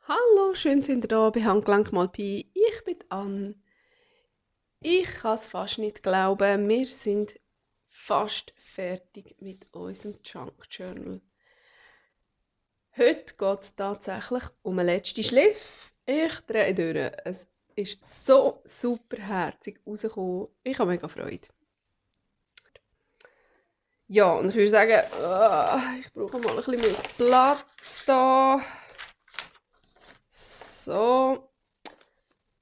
Hallo, schön sind ihr da bei Handgelenk mal Pi. Ich bin Ann. Ich kann es fast nicht glauben, wir sind fast fertig mit unserem Junk Journal. Heute geht es tatsächlich um einen letzten Schliff. Ich drehe durch. Es ist so super herzig rausgekommen. Ich habe mega Freude. Ja, und ich würde sagen, ich brauche mal ein bisschen mehr Platz da. So.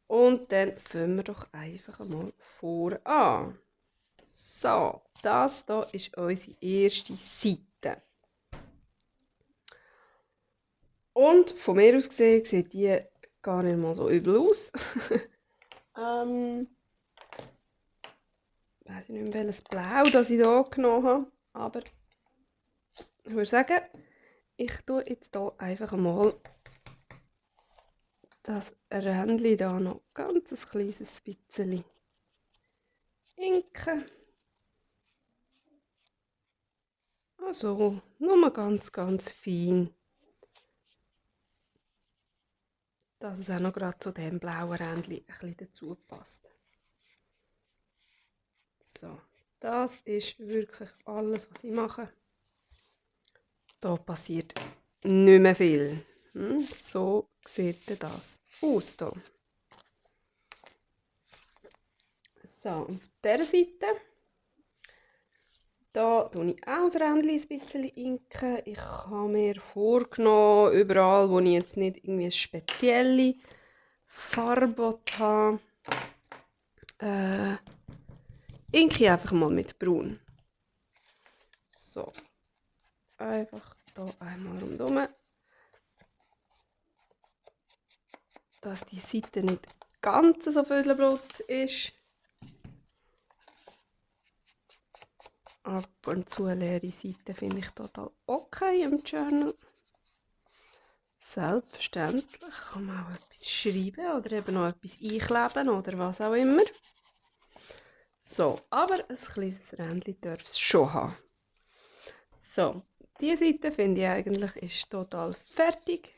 Und dann fangen wir doch einfach mal voran. So, das hier ist unsere erste Seite. Und von mir aus gesehen sieht die gar nicht mal so übel aus. Ich weiß nicht mehr, welches Blau das ich hier genommen habe. Aber ich würde sagen, ich tue jetzt hier einfach mal das Rändchen hier noch ganz ein kleines bisschen inken. Also, nur ganz, ganz fein. Dass es auch noch gerade zu dem blauen Rändchen ein bisschen dazu passt. So, das ist wirklich alles, was ich mache. Da passiert nicht mehr viel. So sieht das aus hier. So, auf dieser Seite da tue ich auch das Rändchen ein bisschen inken. Ich habe mir vorgenommen, überall, wo ich jetzt nicht irgendwie eine spezielle Farbe habe, inke ich einfach mal mit Braun. So, einfach hier einmal rundherum, dass die Seite nicht ganz so Vödelbrot ist. Ab und zu leere Seiten finde ich total okay im Journal. Selbstverständlich kann man auch etwas schreiben oder eben noch etwas einkleben oder was auch immer. So, aber ein kleines Rändchen darf es schon haben. So, diese Seite finde ich eigentlich ist total fertig.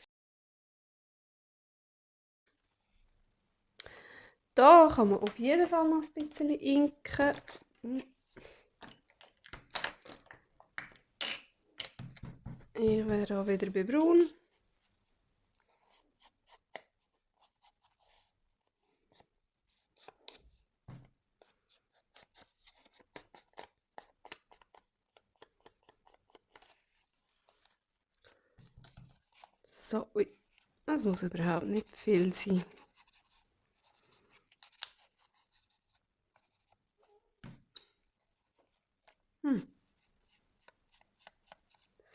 Da kann man auf jeden Fall noch ein bisschen inken. Ich wäre auch wieder bei Braun. So, ui, das muss überhaupt nicht viel sein.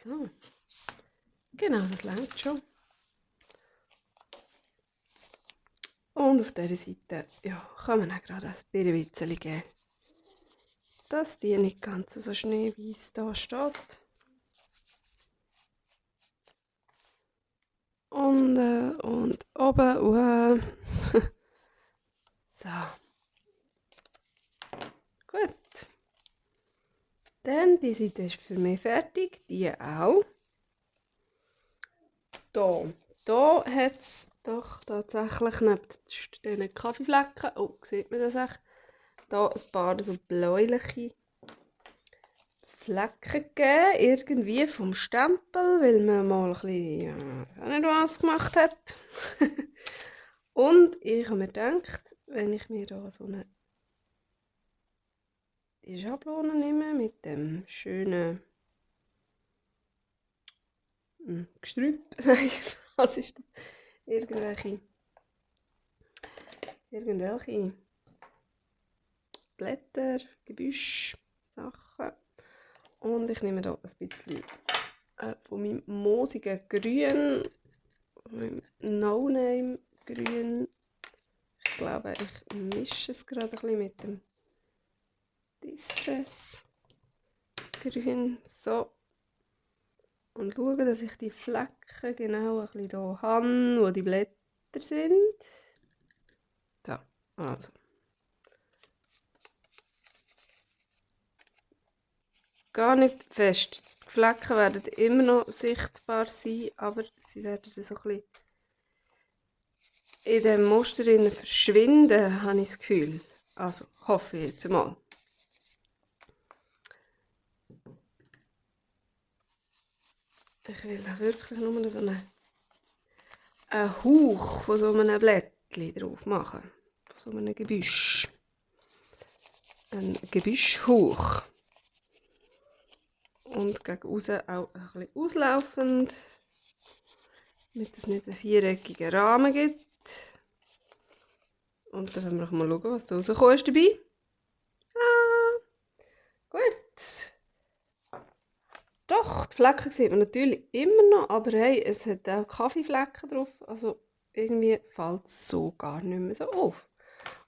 So, genau, das reicht schon. Und auf dieser Seite ja, kann man auch gerade ein Birnenwitzeli geben. Dass die nicht ganz so schneeweiß da steht. Und oben. So. Gut. Dann, die Seite ist für mich fertig. Die auch. Hier hat es doch tatsächlich neben diesen Kaffeeflecken, oh, sieht man das echt? Hier ein paar so bläuliche Flecken gegeben, irgendwie vom Stempel, weil man mal ein bisschen, auch nicht was gemacht hat. Und ich habe mir gedacht, wenn ich mir da so eine die Schablone nehme mit dem schönen Gestrüpp, nein, was ist das? Irgendwelche Blätter, Gebüsch, Sachen. Und ich nehme hier ein bisschen von meinem moosigen Grün, meinem No-Name Grün. Ich glaube, ich mische es gerade ein bisschen mit dem Distress Grün. So. Und schaue, dass ich die Flecken genau ein bisschen hier habe, wo die Blätter sind. So, also. Gar nicht fest. Die Flecken werden immer noch sichtbar sein, aber sie werden so ein bisschen in dem Muster verschwinden, habe ich das Gefühl. Also, hoffe ich jetzt mal. Ich will wirklich nur so einen Hauch von so einem Blättchen drauf machen. Von so einem Gebüsch. Ein Gebüschhauch. Und gegen außen auch ein bisschen auslaufend, damit es nicht einen viereckigen Rahmen gibt. Und dann werden wir mal schauen, was da rausgekommen ist dabei. Gut. Doch, die Flecken sieht man natürlich immer noch, aber hey, es hat auch Kaffeeflecken drauf. Also irgendwie fällt es so gar nicht mehr so auf.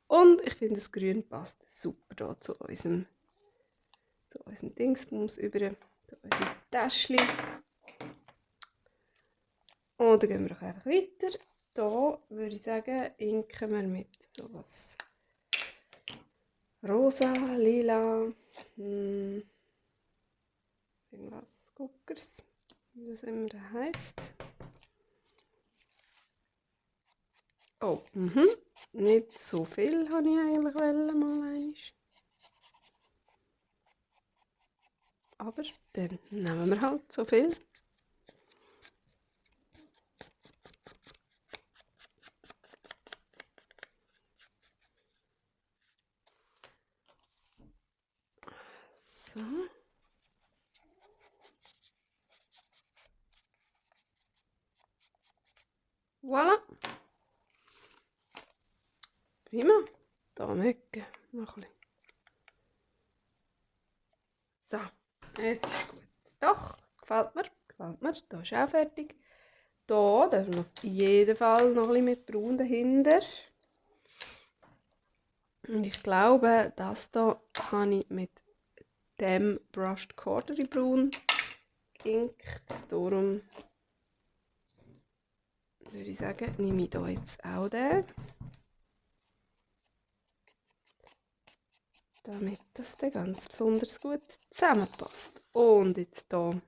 Und ich finde, das Grün passt super da zu unserem Dingsbums über, zu unserem Täschchen. Und dann gehen wir doch einfach weiter. Da würde ich sagen, inken wir mit sowas rosa, lila, irgendwas Guckers, wie das immer heisst. Oh, nicht so viel habe ich eigentlich mal einmal. Aber dann nehmen wir halt so viel. So. Voilà. Prima. Da Mücken. Noch ein bisschen. So, jetzt ist gut. Doch, gefällt mir. Da ist auch fertig. Da dürfen wir auf jeden Fall noch ein bisschen mit Braun dahinter. Und ich glaube, das hier habe ich mit dem Brushed Cordery Braun geinkt. Darum würde ich sagen, nehme ich hier jetzt auch den. Damit das dann ganz besonders gut zusammenpasst. Und jetzt hier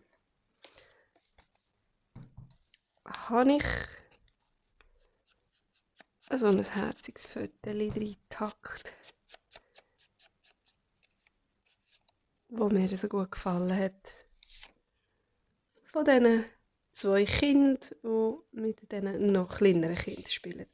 habe ich so ein herziges Föteli reingepackt, das mir so gut gefallen hat. Von diesen 2 Kindern, die mit diesen noch kleineren Kindern spielen.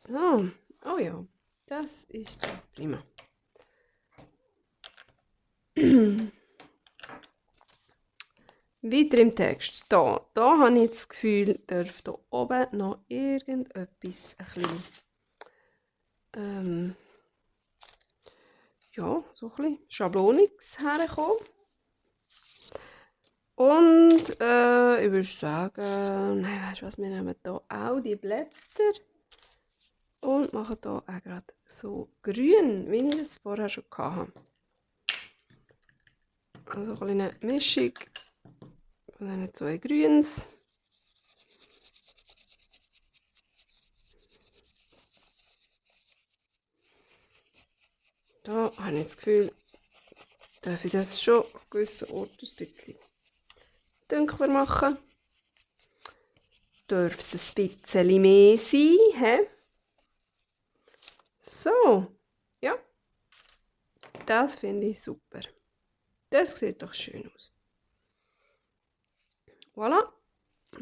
So, oh ja, das ist ja prima. Weiter im Text. Da habe ich das Gefühl, dürfte hier oben noch irgendetwas ein bisschen, ja, so ein bisschen Schabloniges herkommen. Und ich würde sagen, nein, weißt du was, wir nehmen hier auch die Blätter und machen hier auch gerade so grün, wie ich das vorher schon hatte. Also eine kleine Mischung von diesen 2 Grüns. Da habe ich das Gefühl, darf ich das schon an gewissen Orten ein bisschen dunkler machen. Darf es ein bisschen mehr sein, he? So, ja, das finde ich super. Das sieht doch schön aus. Voilà.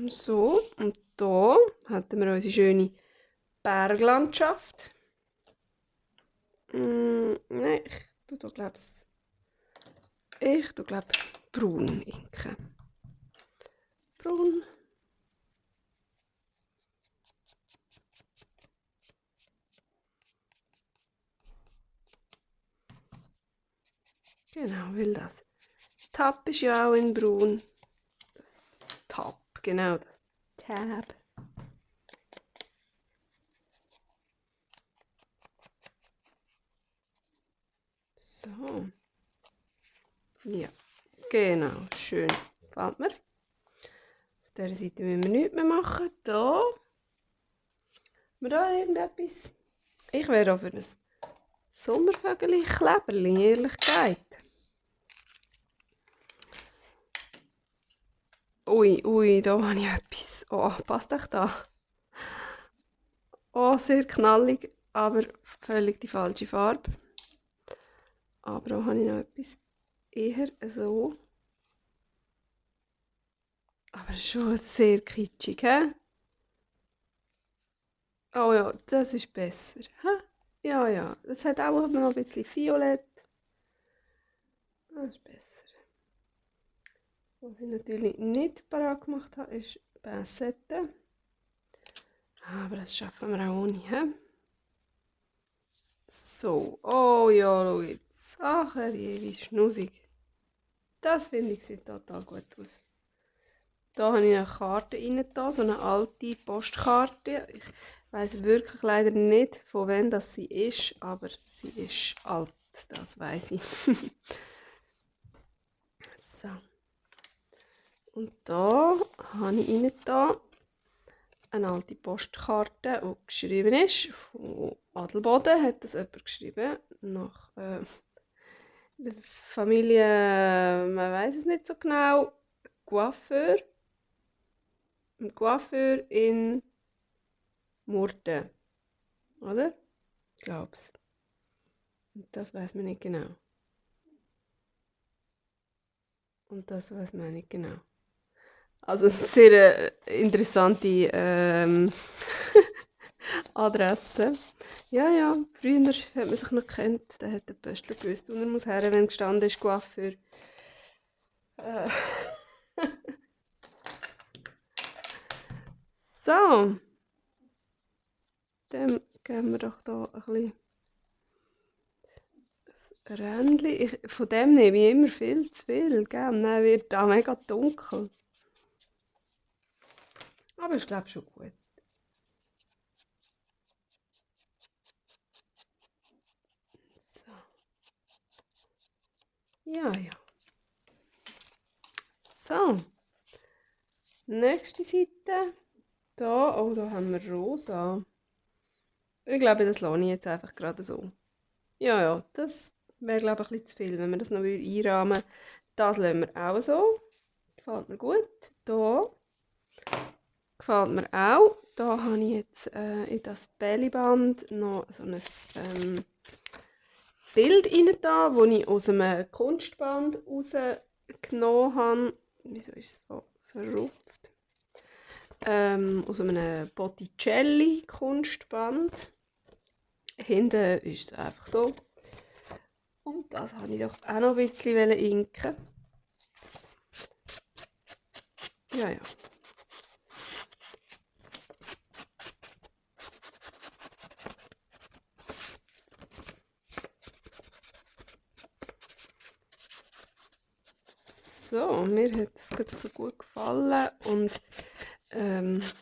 So, und hier haben wir unsere schöne Berglandschaft. Nein, ich tue glaube braun inken. Braun. Genau, weil das Tab ist ja auch in braun. Das Tab, genau, das Tab. So. Ja, genau, schön. Gefällt mir. Auf dieser Seite müssen wir nichts mehr machen. Da. Haben wir da irgendetwas? Ich wäre auch für ein Sommervögel-Kleberli, ehrlich gesagt. Ui, ui, da habe ich etwas. Oh, passt euch da? Oh, sehr knallig, aber völlig die falsche Farbe. Aber da habe ich noch etwas eher so. Aber schon sehr kitschig, hä? Oh ja, das ist besser. Hä? Ja, ja, das hat auch noch ein bisschen Violett. Das ist besser. Was ich natürlich nicht parat gemacht habe, ist Pinzette. Aber das schaffen wir auch ohne, hä? So, oh ja, schau jetzt. Ach, herrje, wie schnussig. Das finde ich sieht total gut aus. Da habe ich eine Karte rein, so eine alte Postkarte. Ich weiß wirklich leider nicht, von wem das sie ist, aber sie ist alt, das weiß ich. So. Und da habe ich rein eine alte Postkarte, die geschrieben ist. Von Adelboden hat das jemand geschrieben. Nach der Familie, man weiß es nicht so genau, Coiffeur. Ein Coiffeur in Murten, oder? Ich glaube es. Das weiß man nicht genau. Und das weiß man nicht genau. Also eine sehr interessante Adresse. Ja, ja, früher hat man sich noch gekannt, da hat der Pöstler gewusst, wo er muss her, wenn gestanden ist, Coiffeur. Äh. So, dann geben wir doch da ein bisschen ein Rändchen. Von dem nehme ich immer viel zu viel, gell? Dann wird da mega dunkel. Aber ich glaube schon gut. So. Ja, ja. So. Nächste Seite. Da, oh, da haben wir rosa. Ich glaube, das lasse ich jetzt einfach gerade so. Ja, ja, das wäre, glaube ich, ein bisschen zu viel, wenn wir das noch einrahmen würden. Das lassen wir auch so. Gefällt mir gut. Da gefällt mir auch. Da habe ich jetzt in das Bellyband noch so ein Bild rein da, das ich aus einem Kunstband rausgenommen habe. Wieso ist es so verrupft? Aus einem Botticelli Kunstband. Hinten ist es einfach so. Und das wollte ich doch auch noch ein bisschen inken. Ja, ja. So, mir hat es gerade so gut gefallen und es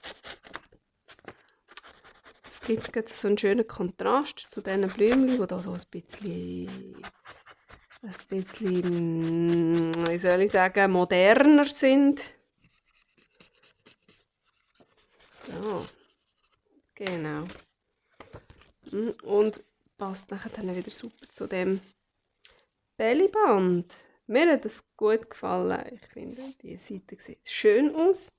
gibt gerade so einen schönen Kontrast zu diesen Blümchen, die da so ein bisschen, wie soll ich sagen, moderner sind. So, genau. Und passt nachher dann wieder super zu dem Bellyband. Mir hat es gut gefallen. Ich finde, die Seite sieht schön aus.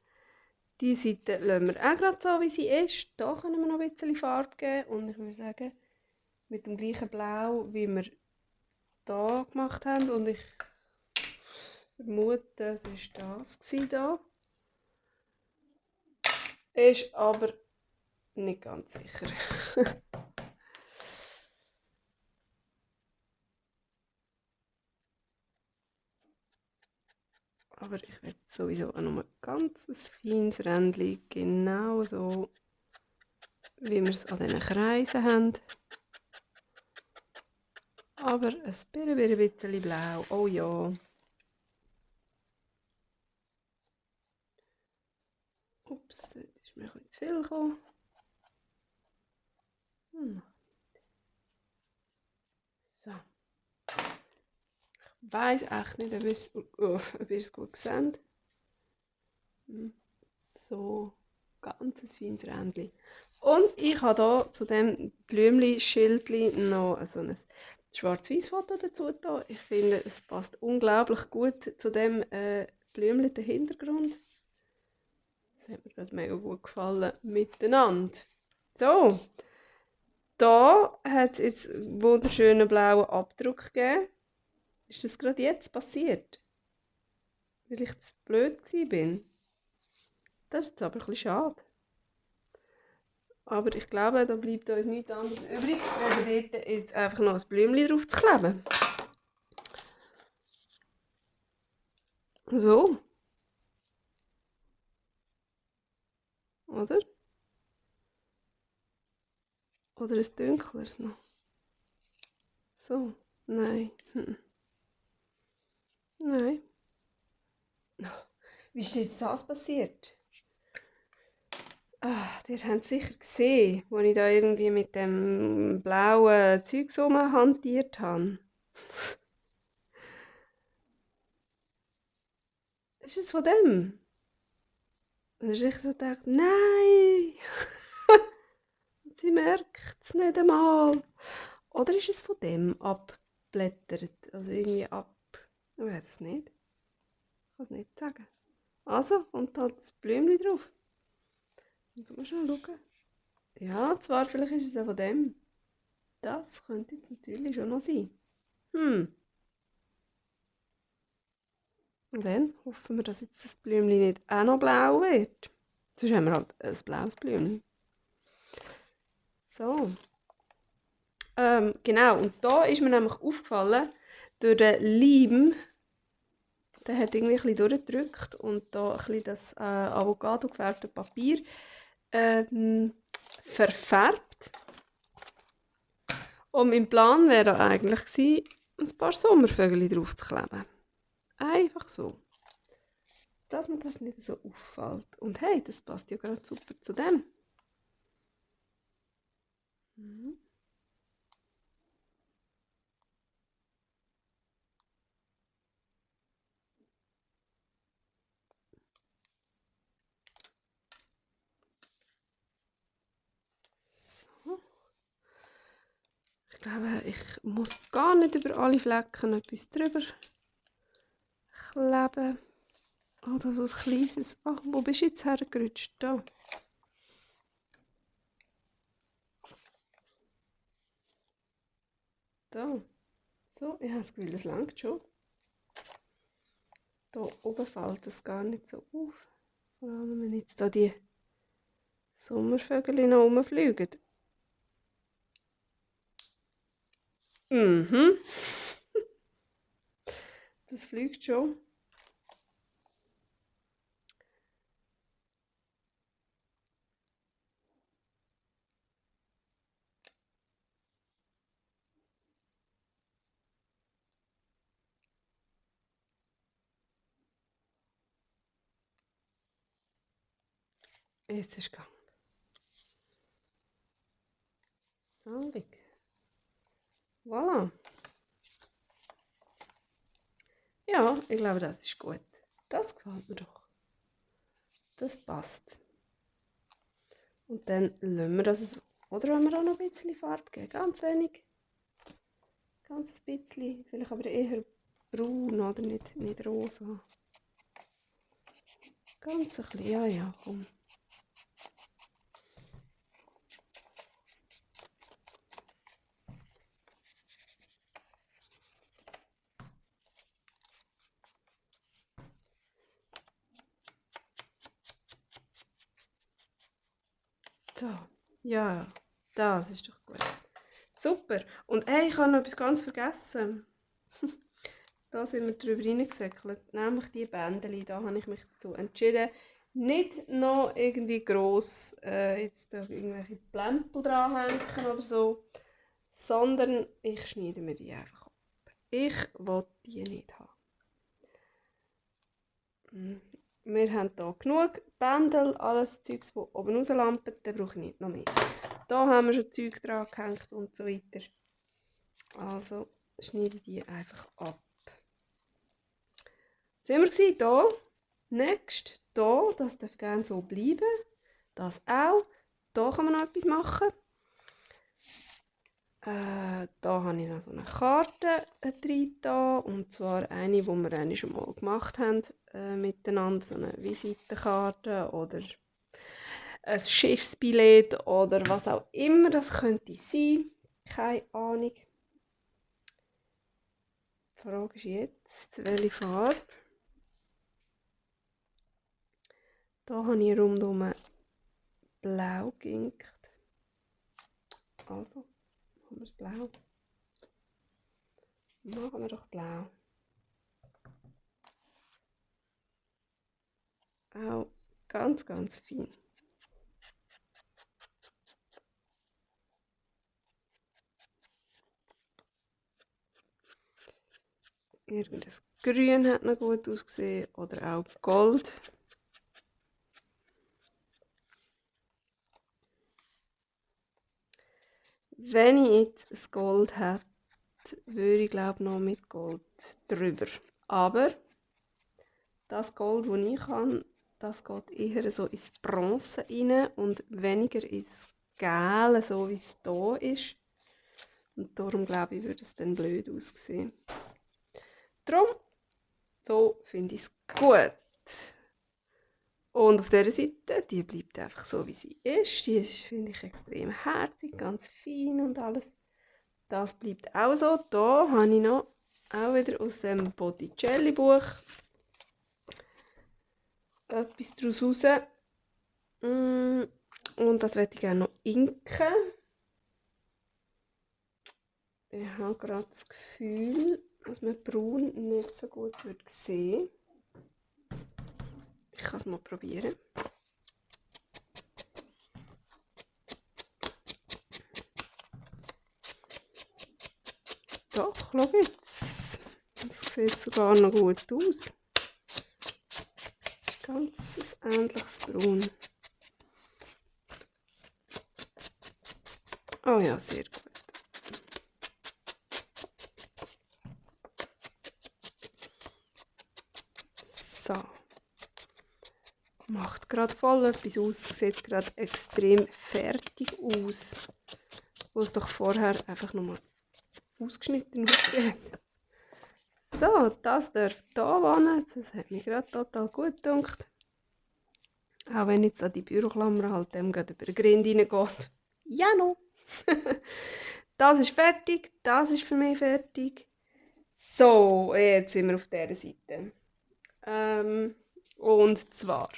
Die Seite lassen wir auch gerade so, wie sie ist. Da können wir noch ein bisschen Farbe geben. Und ich würde sagen, mit dem gleichen Blau, wie wir hier gemacht haben. Und ich vermute, es war das hier. Ist aber nicht ganz sicher. Aber ich werde sowieso auch noch ein ganz feines Rändchen, genau so, wie wir es an diesen Kreisen haben. Aber ein bisschen blau, oh ja. Ups, jetzt ist mir ein bisschen zu viel gekommen. So. Ich weiss echt nicht, ob ihr es gut seht. So, ganz ein feines Rändchen. Und ich habe hier zu dem Blümchen-Schildchen noch so ein Schwarz-Weiß-Foto dazu getan. Ich finde, es passt unglaublich gut zu dem Blümchen, der Hintergrund. hat mir gerade mega gut gefallen miteinander. So, da hat es jetzt einen wunderschönen blauen Abdruck gegeben. Ist das gerade jetzt passiert? Weil ich zu blöd war? Das ist jetzt aber ein bisschen schade. Aber ich glaube, da bleibt uns nichts anderes übrig, als dort jetzt einfach noch ein Blümchen drauf zu kleben. So. Oder? Oder ein dunkleres noch. So. Nein. Nein. Wie ist jetzt das passiert? Ihr habt es sicher gesehen, als ich da irgendwie mit dem blauen Zeug so hantiert habe. Ist es von dem? Und ich so gedacht, nein! Sie merkt es nicht einmal. Oder ist es von dem abblättert? Also irgendwie ab... Ich weiß es nicht. Ich kann es nicht sagen. Also, und halt das Blümchen drauf. Dann kann man schon schauen. Ja, zwar, vielleicht ist es auch von dem. Das könnte jetzt natürlich schon noch sein. Und dann hoffen wir, dass jetzt das Blümchen nicht auch noch blau wird. Sonst haben wir halt ein blaues Blümchen. So. Genau, und da ist mir nämlich aufgefallen, durch den Leim, der hat irgendwie ein bisschen durchgedrückt und da ein bisschen das Avocado gefärbte Papier verfärbt. Und mein Plan wäre eigentlich gewesen, ein paar Sommervögel drauf zu kleben. Einfach so. Dass mir das nicht so auffällt. Und hey, das passt ja gerade super zu dem. So. Ich glaube, ich muss gar nicht über alle Flecken etwas drüber kleben. Oder so ein kleines... Ach, wo bist du jetzt hergerutscht? Da. Da. So, ich habe das Gefühl, das langt schon. Da oben fällt es gar nicht so auf. Vor allem, wenn jetzt da die Sommervögel noch rumfliegen. Das fliegt schon. Jetzt ist es gegangen. Sandig. Voilà. Ja, ich glaube, das ist gut. Das gefällt mir doch. Das passt. Und dann lassen wir das so. Oder wenn wir auch noch ein bisschen Farbe geben. Ganz wenig. Ganz ein bisschen. Vielleicht aber eher braun oder nicht rosa. Ganz ein bisschen. Ja, ja, komm. So. Ja, das ist doch gut. Super. Und hey, ich habe noch etwas ganz vergessen. Da sind wir drüber reingesäckelt, nämlich die Bändchen. Da habe ich mich dazu entschieden, nicht noch irgendwie gross jetzt da irgendwelche Plempel dranhängen oder so, sondern ich schneide mir die einfach ab. Ich will die nicht haben. Wir haben hier genug Bändel, alles Zeugs, das oben rauslampen, dann brauche ich nicht noch mehr. Da haben wir schon Zeug dran gehängt und so weiter. Also schneide ich die einfach ab. Sind wir hier? Next, hier, das darf gerne so bleiben. Das auch. Hier kann man noch etwas machen. Da habe ich noch so eine Karte drin, und zwar eine, die wir einmal schon mal gemacht haben miteinander, so eine Visitenkarte oder ein Schiffsbillett oder was auch immer das könnte sein. Keine Ahnung. Die Frage ist jetzt, welche Farbe. Da habe ich rundum blau geinkt. Also, machen wir es blau. Machen wir doch blau. Auch ganz, ganz fein. Irgendein Grün hat noch gut ausgesehen oder auch Gold. Wenn ich jetzt ein Gold hätte, würde ich glaube noch mit Gold drüber. Aber das Gold, das ich habe, das geht eher so ins Bronze rein und weniger ins Gelbe, so wie es hier ist. Und darum glaube ich, würde es dann blöd aussehen. Darum, so finde ich es gut. Und auf dieser Seite, die bleibt einfach so, wie sie ist. Die ist, finde ich, extrem herzig, ganz fein und alles. Das bleibt auch so. Da habe ich noch, auch wieder aus dem Botticelli-Buch, etwas daraus raus. Und das möchte ich gerne noch inken. Ich habe gerade das Gefühl, dass man braun nicht so gut sehen würde. Ich kann es mal probieren. Doch, schau jetzt. Das sieht sogar noch gut aus. Ganz ein ähnliches Braun. Oh ja, sehr gut. So. Macht gerade voll etwas aus. Sieht gerade extrem fertig aus. Wo es doch vorher einfach nochmal ausgeschnitten aussieht. So, das darf hier wohnen. Das hat mich gerade total gut gedacht. Auch wenn jetzt an die Büroklammer halt dem gerade über den Grind reingeht. Ja, noch. Das ist fertig. Das ist für mich fertig. So, jetzt sind wir auf dieser Seite. Und zwar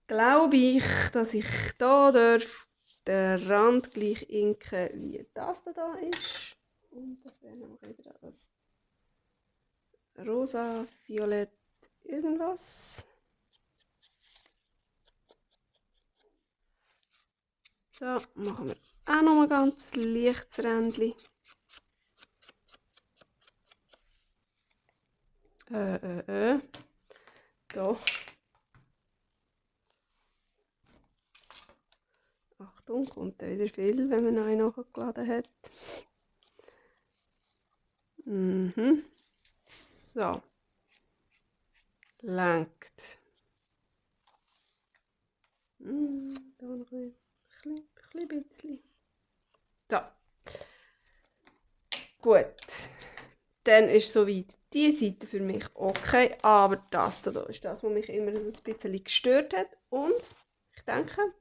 glaube ich, dass ich hier darf den Rand gleich inken, wie das da ist. Und das wäre noch wieder das rosa, violett, irgendwas. So, machen wir auch noch ein ganz leichtes Rändchen. Da. Achtung, kommt da wieder viel, wenn man neu nachgeladen hat. So. Lenkt. Da noch ein bisschen. So. Gut. Dann ist soweit die Seite für mich okay, aber das da ist das, was mich immer so ein bisschen gestört hat. Und ich denke,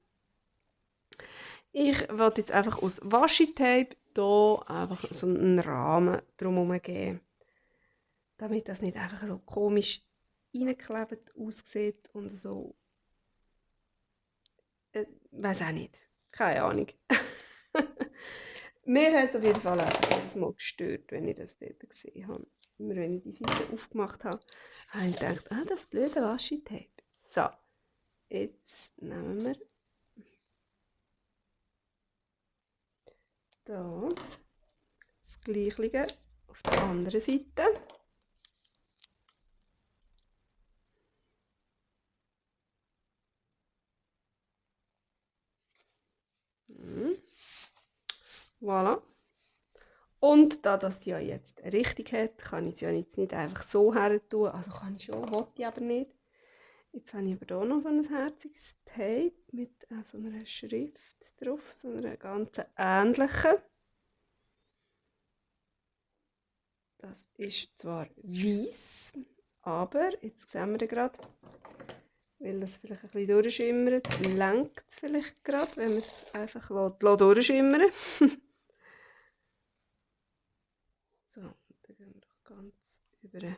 ich werde jetzt einfach aus Washi-Tape hier einfach so einen Rahmen drumherum geben, damit das nicht einfach so komisch reingeklebt aussieht und so. Weiß auch nicht. Keine Ahnung. Mir hat es auf jeden Fall einfach jedes Mal gestört, wenn ich das dort gesehen habe. Immer wenn ich die Seite aufgemacht habe, habe ich gedacht, das blöde Washi-Tape. So, jetzt nehmen wir da das Gleiche auf der anderen Seite. Voilà. Und da das ja jetzt richtig hat, kann ich es ja jetzt nicht einfach so her tun. Also kann ich schon, will ich aber nicht. Jetzt habe ich aber hier noch so ein herziges Tape mit so einer Schrift drauf, so einer ganz ähnlichen. Das ist zwar weiß, aber jetzt sehen wir gerade, weil das vielleicht ein bisschen durchschimmert, lenkt es vielleicht gerade, wenn man es einfach durchschimmern lässt. So, dann gehen wir doch ganz über.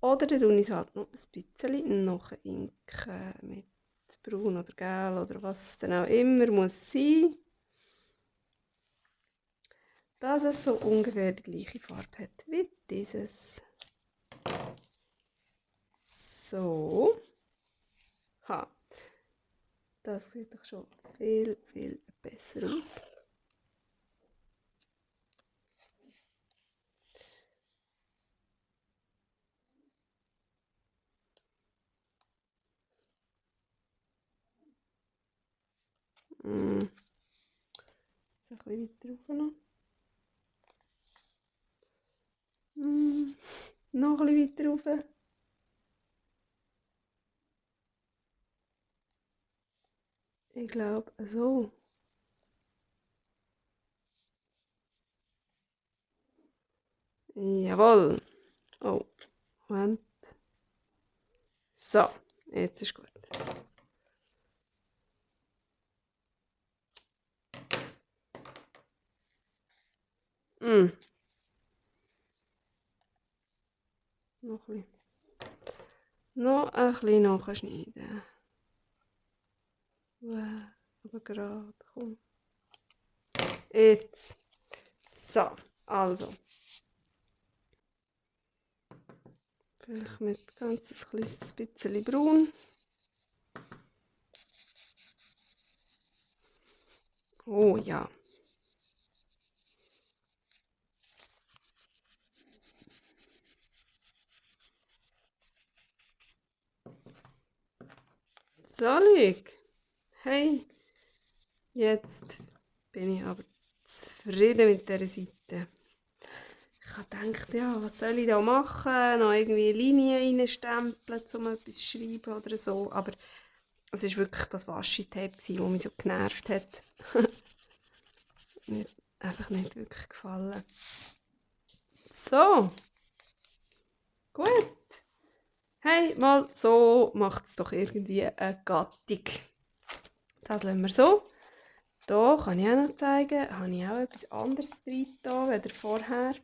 Oder dann tue ich es halt noch ein bisschen nachinken mit braun oder gel oder was es dann auch immer muss sein, dass es so ungefähr die gleiche Farbe hat wie dieses. So. Ha. Das sieht doch schon viel, viel besser aus. So ein bisschen weiter rauf noch. Noch ein bisschen weiter rauf. Ich glaube, so. Jawohl. Oh, Moment. So, jetzt ist gut. Noch ein bisschen. Noch ein bisschen nachschneiden. Wow, aber gerade, komm. Jetzt. So, also. Vielleicht mit ganz ein kleines bisschen braun. Oh ja. Salig. Hey, jetzt bin ich aber zufrieden mit dieser Seite. Ich habe gedacht, ja, was soll ich da machen? Noch irgendwie Linien reinstempeln, um etwas zu schreiben oder so. Aber es war wirklich das Washi-Tape, das mich so genervt hat. Einfach nicht wirklich gefallen. So. Gut. Hey, mal so macht es doch irgendwie eine Gattung. Das lassen wir so. Hier kann ich auch noch zeigen, habe ich auch etwas anderes drin als vorher.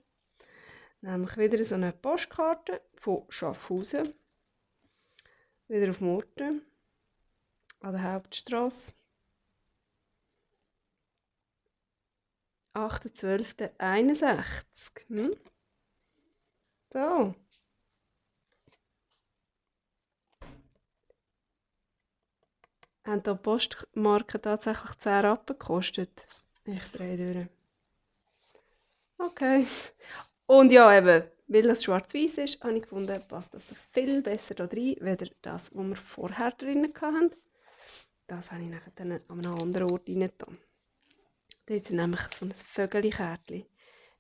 Nämlich wieder so eine Postkarte von Schaffhausen. Wieder auf Murten, an der Hauptstrasse. 8.12.61. So. Haben die Postmarken tatsächlich 10 Rappen gekostet? Ich drehe durch. Okay. Und ja, eben, weil das schwarz-weiß ist, habe ich gefunden, passt das viel besser da rein, als das, was wir vorher drin hatten. Das habe ich nachher dann an einem anderen Ort rein getan. Dort war nämlich so ein Vögeli-Kärtchen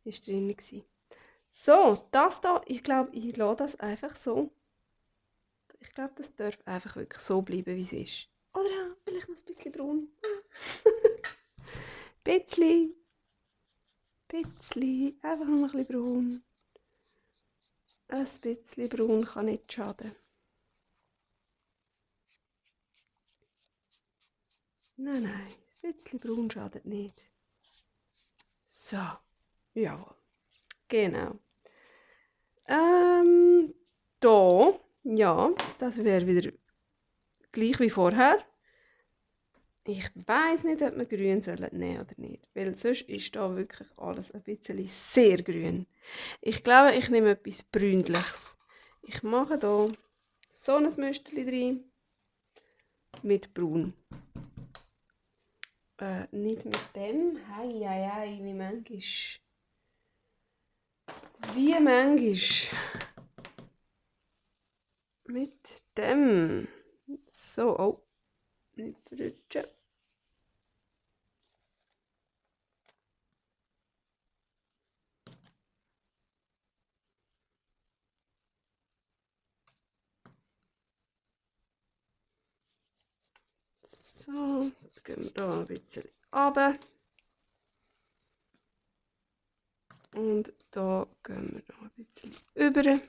drin. So, das hier, ich glaube, ich lasse das einfach so. Ich glaube, das darf einfach wirklich so bleiben, wie es ist. Oder ja, vielleicht noch ein bisschen braun. Bisschen. Einfach noch ein bisschen braun. Ein bisschen braun kann nicht schaden. Nein, ein bisschen braun schadet nicht. So, jawohl. Genau. Da, ja, das wäre wieder gleich wie vorher. Ich weiss nicht, ob wir grün nehmen sollen oder nicht, weil sonst ist da wirklich alles ein bisschen sehr grün. Ich glaube, ich nehme etwas Brünliches. Ich mache hier so ein Müsterchen rein mit Braun. Nicht mit dem. Hei, wie manchmal. Wie manchmal. Mit dem. So, oh. Nicht verrutschen. So, jetzt gehen wir hier ein bisschen runter. Und da gehen wir noch ein bisschen über.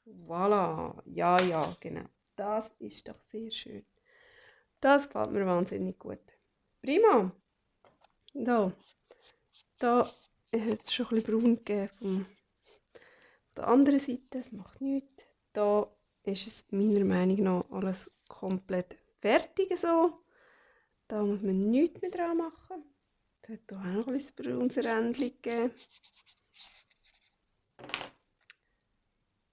Voilà, ja, ja, genau. Das ist doch sehr schön. Das gefällt mir wahnsinnig gut. Prima. Da hat es schon ein bisschen braun gegeben von der anderen Seite. Das macht nichts. Da ist es meiner Meinung nach alles komplett fertig so. Da muss man nichts mehr dran machen. Es hat hier auch noch ein bisschen braunes Rändchen gegeben.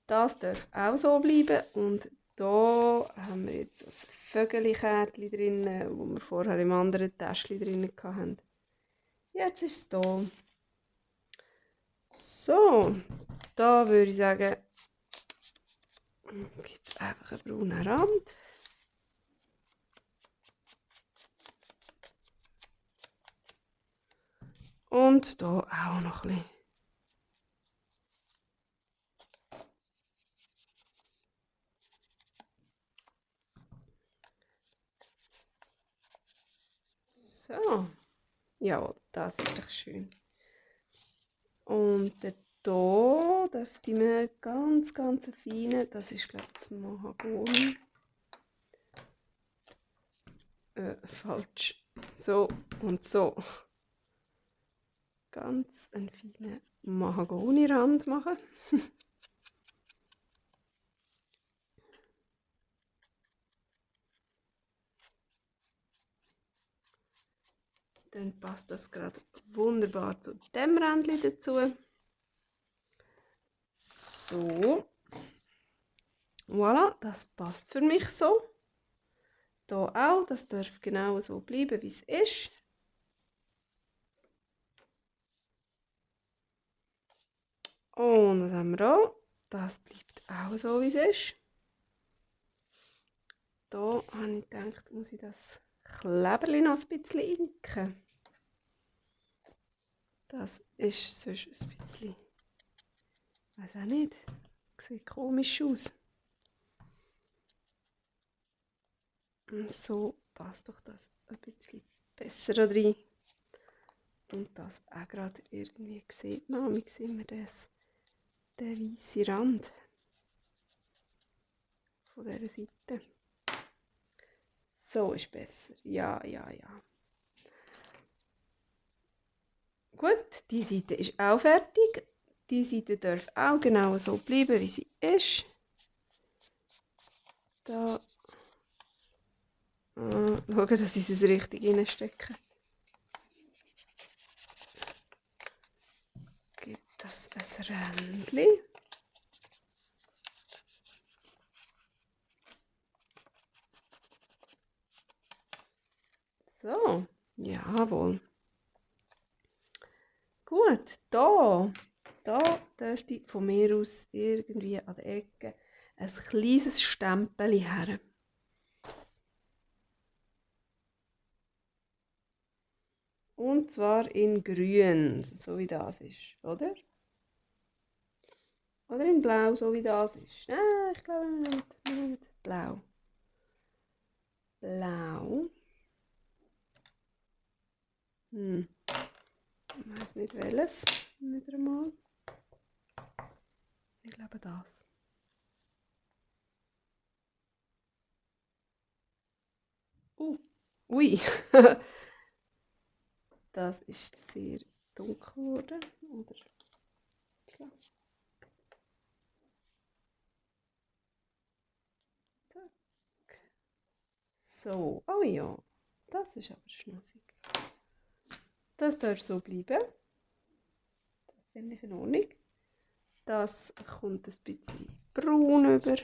Das darf auch so bleiben. Und da haben wir jetzt ein Vögeli-Kärtchen drin, das wir vorher im anderen Täschchen drin hatten. Jetzt ist es da. So, da würde ich sagen, gibt es einfach einen braunen Rand. Und da auch noch ein bisschen. So, ja, das ist doch schön. Und hier dürfte man ganz, ganz feine, das ist glaube ich das Mahagoni. Falsch. So und so. Ganz einen feinen Mahagoni-Rand machen. Dann passt das gerade wunderbar zu dem Rändchen dazu. So. Voilà, das passt für mich so. Hier auch, das darf genau so bleiben, wie es ist. Und was haben wir auch? Das bleibt auch so, wie es ist. Da habe ich gedacht, muss ich das Kleberli noch ein bisschen inken. Das ist sonst ein bisschen, ich weiß auch nicht, sieht komisch aus. So passt doch das ein bisschen besser da rein. Und das auch gerade irgendwie sieht man, wie sehen wir das, den weißen Rand von dieser Seite. So ist besser. Ja, ja, ja. Gut, die Seite ist auch fertig. Die Seite darf auch genau so bleiben, wie sie ist. Da. Schauen, dass ich es richtig reinstecke. Gibt das ein Rändchen. So, jawohl. Gut, da dürfte von mir aus irgendwie an der Ecke ein kleines Stempel her. Und zwar in grün, so wie das ist, oder? Oder in blau, so wie das ist. Ich glaube nicht. Blau. Blau. Ich weiß nicht welches. Wieder einmal. Ich glaube das. Ui. Das ist sehr dunkel geworden. Oder so. Oh ja. Das ist aber schnussig. Das darf so bleiben. Das finde ich in Ordnung. Das kommt ein bisschen braun über.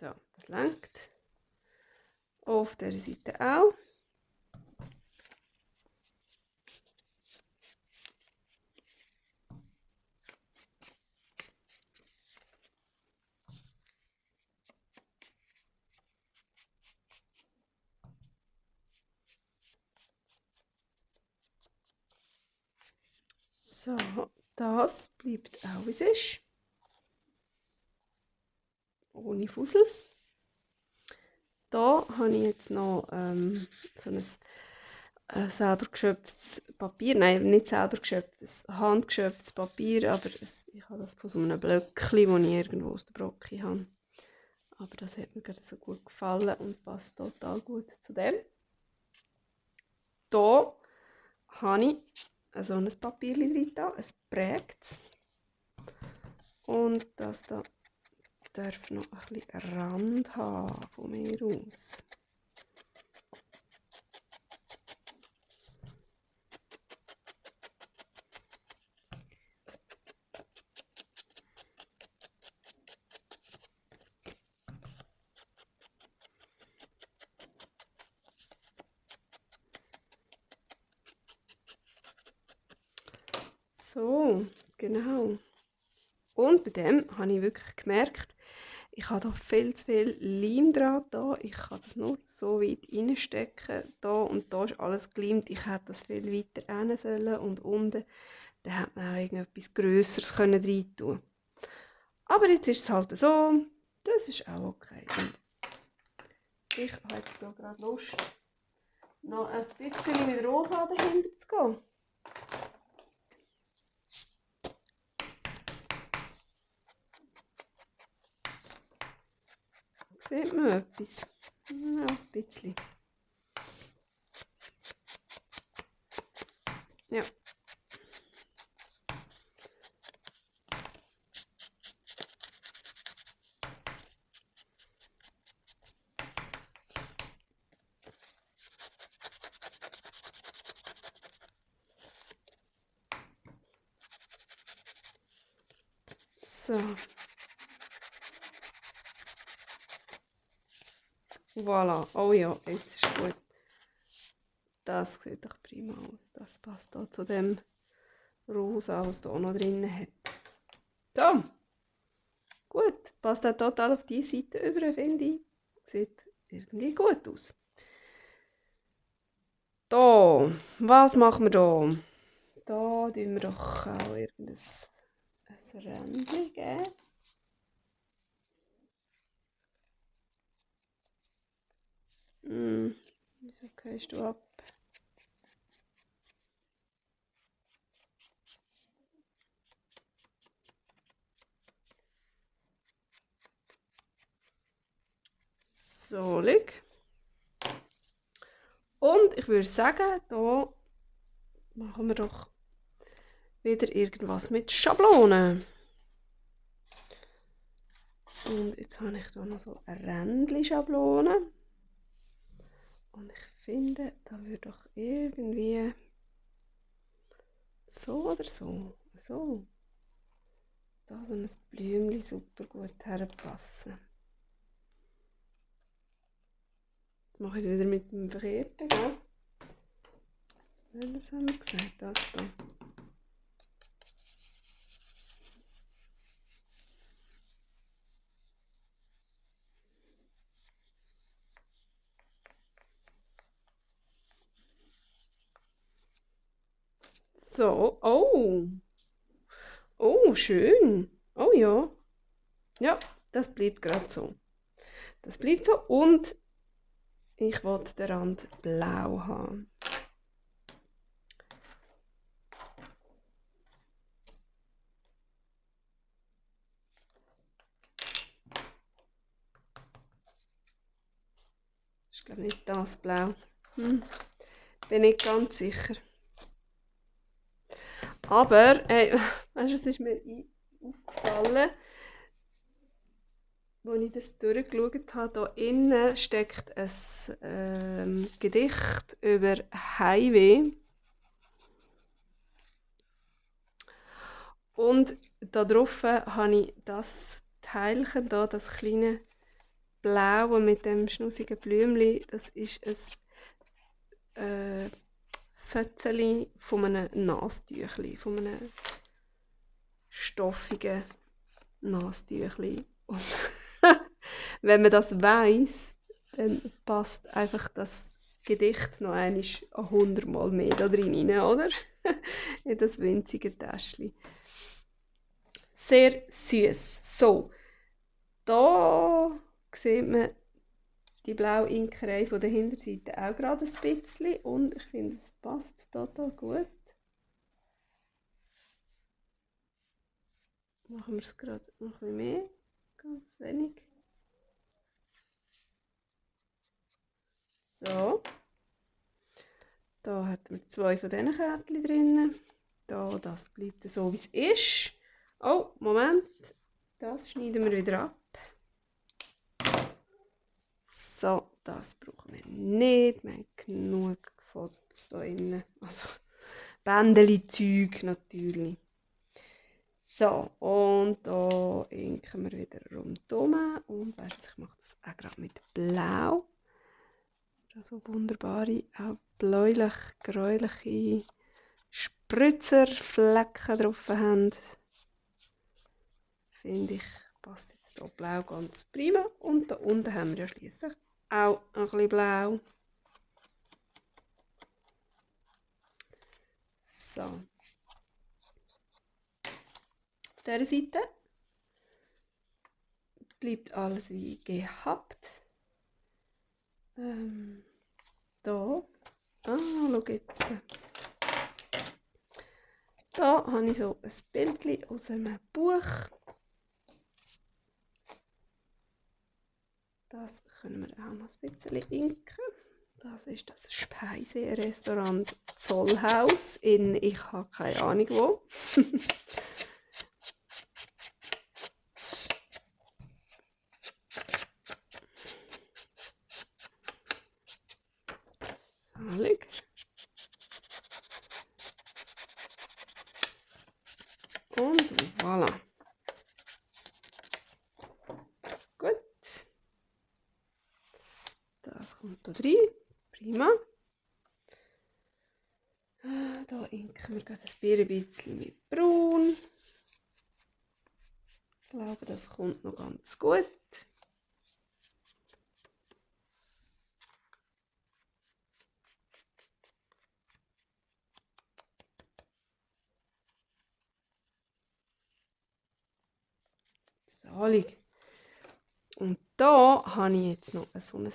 So, das lenkt. Auf der Seite auch. So, das bleibt auch wie es ist. Ohne Fussel. Da habe ich jetzt noch so ein selber geschöpftes Papier. Nein, nicht selber geschöpftes, handgeschöpftes Papier, aber ich habe das von so einem Blöckchen, das ich irgendwo aus der Brocke habe. Aber das hat mir gerade so gut gefallen und passt total gut zu dem. Hier habe ich so ein Papier drin, es prägt. Und das da darf noch ein bisschen Rand haben von mir aus. So, genau. Und bei dem habe ich wirklich gemerkt, ich habe da viel zu viel Leim dran. Ich kann das nur so weit reinstecken. Da und da ist alles geleimt. Ich hätte das viel weiter rein sollen und unten. Dann hätte man auch irgendetwas Grösseres rein tun. Aber jetzt ist es halt so. Das ist auch okay. Und ich habe jetzt hier gerade Lust, noch ein bisschen mit Rosa dahinter zu gehen. Sieht man etwas? Ja, ein bisschen. Ja. So. Voilà. Oh ja, jetzt ist gut. Das sieht doch prima aus. Das passt auch zu dem Rosa, was da auch noch drin hat. So. Gut. Passt auch total auf diese Seite über, finde ich. Sieht irgendwie gut aus. Da. Was machen wir da? Da tun wir doch auch irgendein Rändchen geben. Wieso gehst du ab? So, leg. Und ich würde sagen, da machen wir doch wieder irgendwas mit Schablonen. Und jetzt habe ich hier noch so eine Rändchen-Schablone. Und ich finde, da würde doch irgendwie so oder so, da so ein Blümchen super gut herpassen. Jetzt mache ich es wieder mit dem Verkehrten, gell? Was haben wir gesagt? Das da. So, oh. Oh, schön. Oh ja. Ja, das bleibt gerade so. Das bleibt so und ich wollte den Rand blau haben. Das ist glaube ich nicht das Blau. Bin nicht ganz sicher. Aber, weißt du, es ist mir aufgefallen, als ich das durchgeschaut habe, hier innen steckt ein Gedicht über Heimweh. Und darauf habe ich das Teilchen hier, das kleine Blaue mit dem schnussigen Blümchen, das ist ein Fötzeli von einem Nastüchli, von einem stoffigen Nastüchli. Und wenn man das weiss, dann passt einfach das Gedicht noch einmal 100 Mal mehr da drin, oder? In das winzige Täschchen. Sehr süß. So, da sieht man die blaue Inkerei von der Hinterseite auch gerade ein bisschen und ich finde, es passt total gut. Machen wir es gerade noch ein bisschen mehr, ganz wenig. So. Da hat man 2 von diesen Kärtchen drin. Da, das bleibt so, wie es ist. Oh, Moment. Das schneiden wir wieder ab. So, das brauchen wir nicht. Wir haben genug Fotos hier drin. Also, Bändeli-Zeug natürlich. So, und da inken wir wieder rundherum. Und weißt du, ich mache das auch gerade mit Blau. Da so wunderbare, auch bläulich-gräuliche Spritzerflecken drauf haben. Finde ich, passt jetzt hier blau ganz prima. Und da unten haben wir ja schliesslich auch ein bisschen blau. So. Auf dieser Seite bleibt alles wie gehabt. Da. Schau jetzt. Da habe ich so ein Bild aus einem Buch. Das können wir auch noch ein bisschen inken. Das ist das Speiserestaurant Zollhaus in ich habe keine Ahnung wo. Salig. Und voilà. Gut. Das kommt da rein. Prima. Da inken wir gerade ein bisschen mit Braun. Ich glaube, das kommt noch ganz gut. Salig. Und da habe ich jetzt noch so ein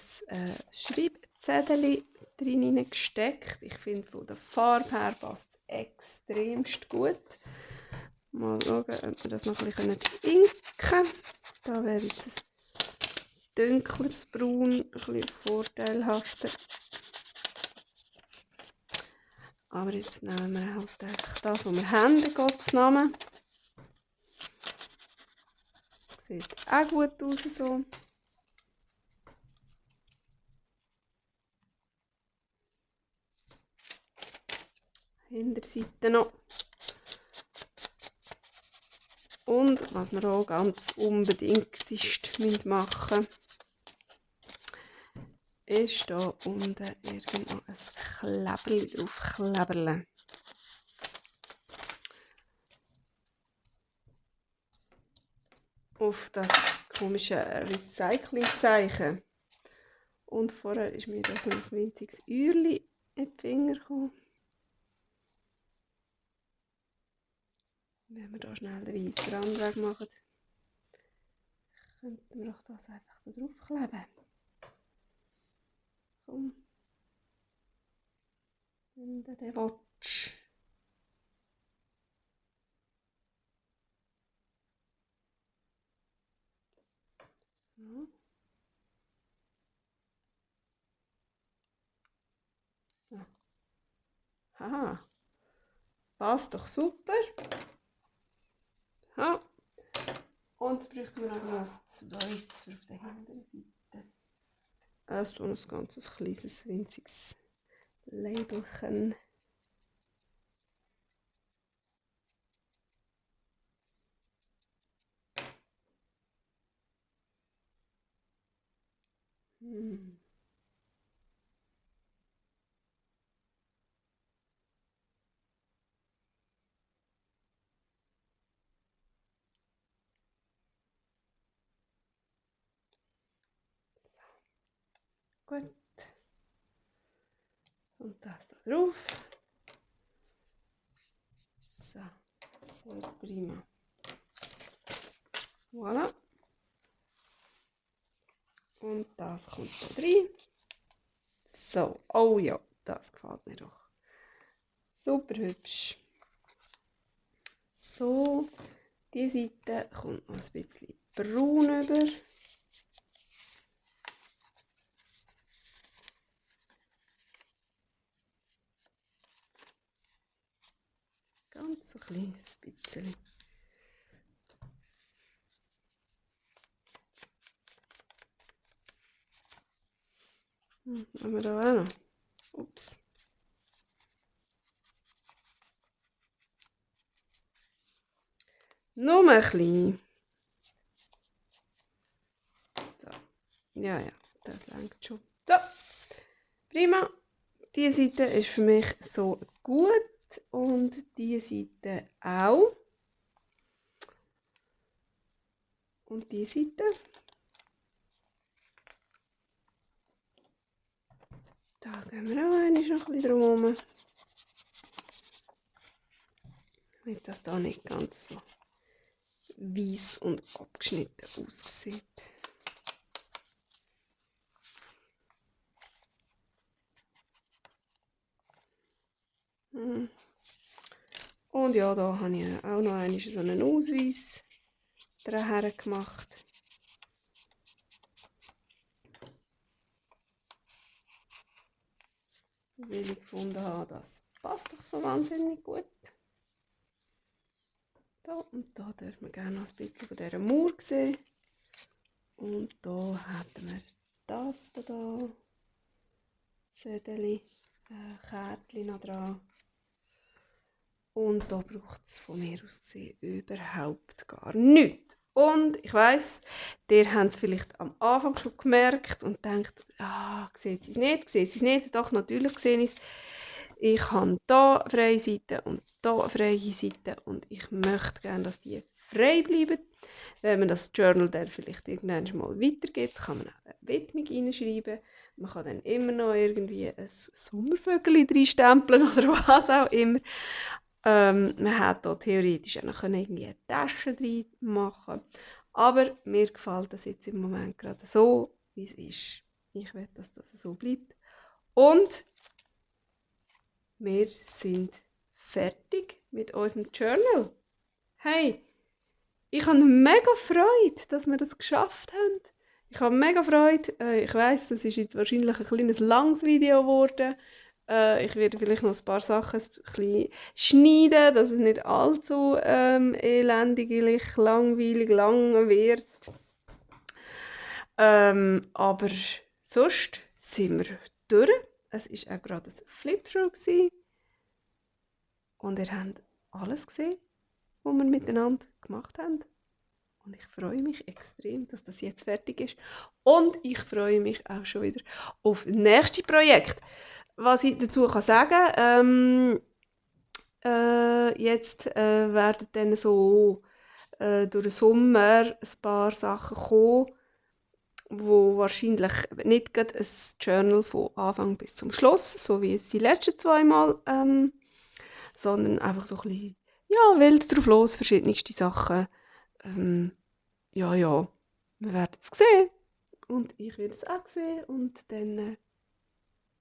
Schreibzettel drin gesteckt. Ich finde, von der Farbe her passt es extremst gut. Mal schauen, ob wir das noch ein bisschen inken können. Da wäre jetzt ein dunkleres Braun ein bisschen vorteilhafter. Aber jetzt nehmen wir halt das, was wir haben, in Gottes Namen. Sieht auch gut aus so. Hinterseite noch. Und was wir auch ganz unbedingt machen müssen, ist hier unten irgendwo ein Kleberli drauf kleberle. Auf das komische Recycling-Zeichen. Und vorher ist mir da so ein winziges Öhrchen in die Finger gekommen. Wenn wir da schnell den weißen Rand wegmachen, könnten wir doch das einfach da drauf kleben. Komm. Wenn du den willst. So. So. Haha. Passt doch super. Ja. Und jetzt bräuchten wir noch ein zweites für auf der hinteren Seite. So ein ganzes kleines, winziges Labelchen. Gut. Und das da drauf. So, so prima. Voilà. Und das kommt da rein. So, oh ja, das gefällt mir doch. Super hübsch. So, die Seite kommt noch ein bisschen braun über. Ganz ein kleines bisschen. Haben wir da auch noch? Ups. Nur ein bisschen. So. Ja, das reicht schon. So, prima. Diese Seite ist für mich so gut und diese Seite auch. Und diese Seite. Da gehen wir auch noch ein bisschen drum herum. Damit das da nicht ganz so weiss und abgeschnitten aussieht. Und ja, da habe ich auch noch einmal so einen Ausweis daher gemacht. Weil ich gefunden habe, das passt doch so wahnsinnig gut. So, und da dürfen wir gerne noch ein bisschen von dieser Mauer sehen. Und da hätten wir das da, Zettel, Kärtchen noch dran. Und da braucht es von mir aus gesehen überhaupt gar nichts. Und ich weiss, ihr habt es vielleicht am Anfang schon gemerkt und denkt, ah, seht ihr es nicht? Doch, natürlich sehe ich es. Ich habe hier eine freie Seite und hier eine freie Seite und ich möchte gerne, dass die frei bleiben. Wenn man das Journal dann vielleicht irgendwann mal weitergibt, kann man auch eine Widmung reinschreiben. Man kann dann immer noch irgendwie ein Sommervögel reinstempeln oder was auch immer. Man hätte hier theoretisch auch noch irgendwie eine Tasche drin machen. Aber mir gefällt das jetzt im Moment gerade so, wie es ist. Ich will, dass das so bleibt. Und wir sind fertig mit unserem Journal. Hey, ich habe mega Freude, dass wir das geschafft haben. Ich habe mega Freude. Ich weiss, das ist jetzt wahrscheinlich ein kleines langes Video geworden. Ich werde vielleicht noch ein paar Sachen ein bisschen schneiden, dass es nicht allzu elendiglich, langweilig lang wird. Aber sonst sind wir durch. Es war auch gerade ein Flip-Through gewesen. Und ihr habt alles gesehen, was wir miteinander gemacht haben. Und ich freue mich extrem, dass das jetzt fertig ist. Und ich freue mich auch schon wieder auf das nächste Projekt. Was ich dazu sagen kann, jetzt werden dann so durch den Sommer ein paar Sachen kommen, wo wahrscheinlich nicht gerade ein Journal von Anfang bis zum Schluss, so wie es die letzten 2 Mal, sondern einfach so ein bisschen, ja, wild drauf los, verschiedenste Sachen. Ja, wir werden es sehen. Und ich werde es auch sehen. Und dann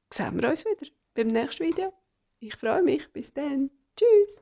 sehen wir uns wieder beim nächsten Video. Ich freue mich. Bis dann. Tschüss.